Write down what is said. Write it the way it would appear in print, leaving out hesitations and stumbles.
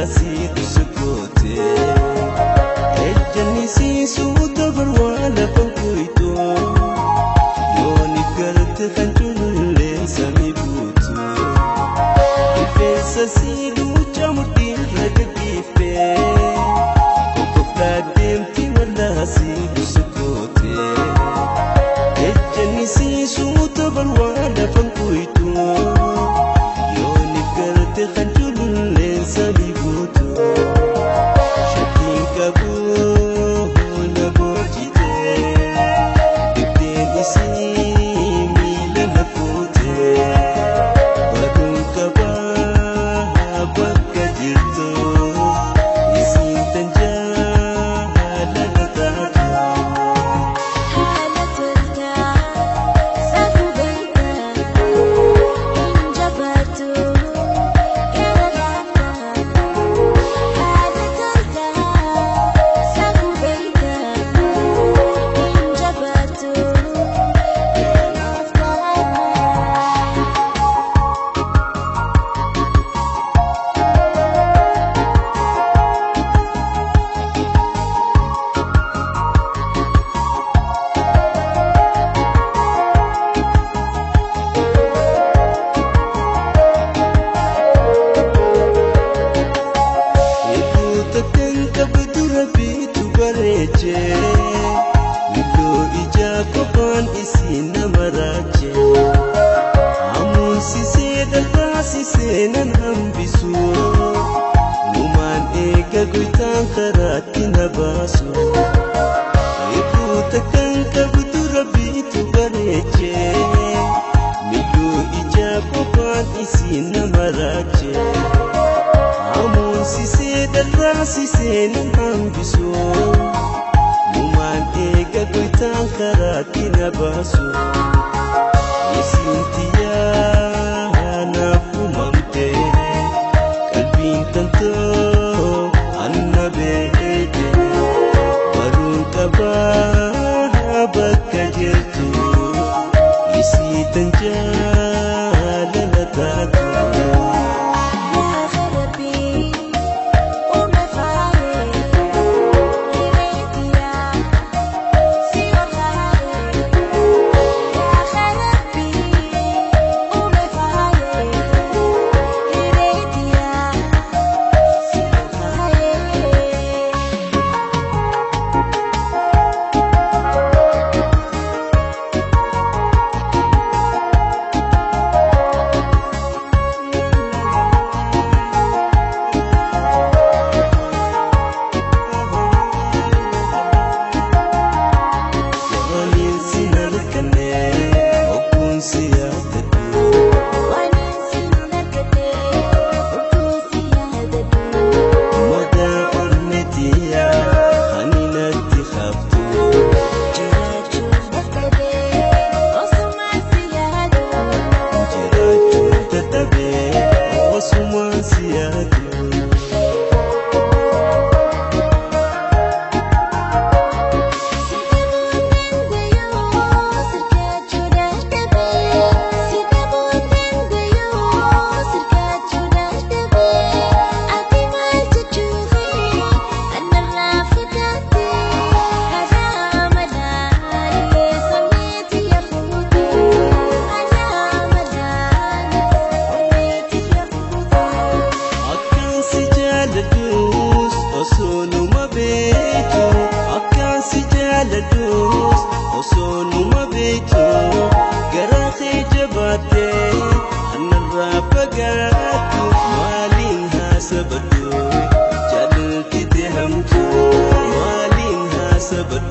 mallaasii dhusu goote. Ejjanni siisuu dabar waa lafa goytu. Yooni garte kan culullee samii buutu. Rifeensa sii duucha murtii irra gaggeeffee. Kokoplaa deemti mallaasii dhusu goote. Ejjanni siisuu dabar waa lafa goytu. Yooni garte kan culullee samii buutu. Shakkiin qabu na boojite. Dibdeen isii miila na fuute. Baruun qabaa bakka jirtu. Isiin tan jaalala taatu. Haala toltaa safuu beektaa hin jabaatu gara laaftaa. Haala toltaa safuu beektaa hin jabaatu gara laaftaa. Hedduu takkan qabdu rabbiitu bareeche. Iddoo ijaa qofaan isii nama raache. Hamuunsisee dharraasisee nan hambisu. Numaan eega goytaan karaatti na baasu. Hedduu takkan qabdu rabbiitu bareeche. Miidhuu ijaa qofaan isii nama raache. Hamuunsisee dharraasisee nan hambisu. Numaan eega goytaan karaatti na baasu. Isiin tiyyaa naaf uumamte. Qalbiin tantoo anna beekte. Baruun qabaa bakka jirtu. Isii tan jaalala taatu. Yaa Rabbi uume faayee hireetiyaa si olkaayee. Yaa Rabbi uume faayee hireetiyaa si olkaayee. Waliin sin arganne ogguun si yaadadhu. Waan sin argate oguu si yaadadhu. Madaa onnetiyaa ani natti haftu. Jiraachuun dadhabee osumaan si yaadu. Jiraachuun dadhabee osumaan si yaadu. Si dhabuun danda'uu sirkaachuu dadhabee. Si dhabuun danda'uu sirkaachuu dadhabee. Ati maal jechuufi anarraa fagaate. Karaa madaalee sonneetti yafuute. Karaa madaalee sonneetti yafuute. Akkaan si jaaladhus osoo numa beektu. Akkaan si jaaladhus osoo numa beektu. Garaa kee jabaattee anarraa fagaattu. Maaliin haasabadhu jaalalti hamtu. Maaliin haasabadhu.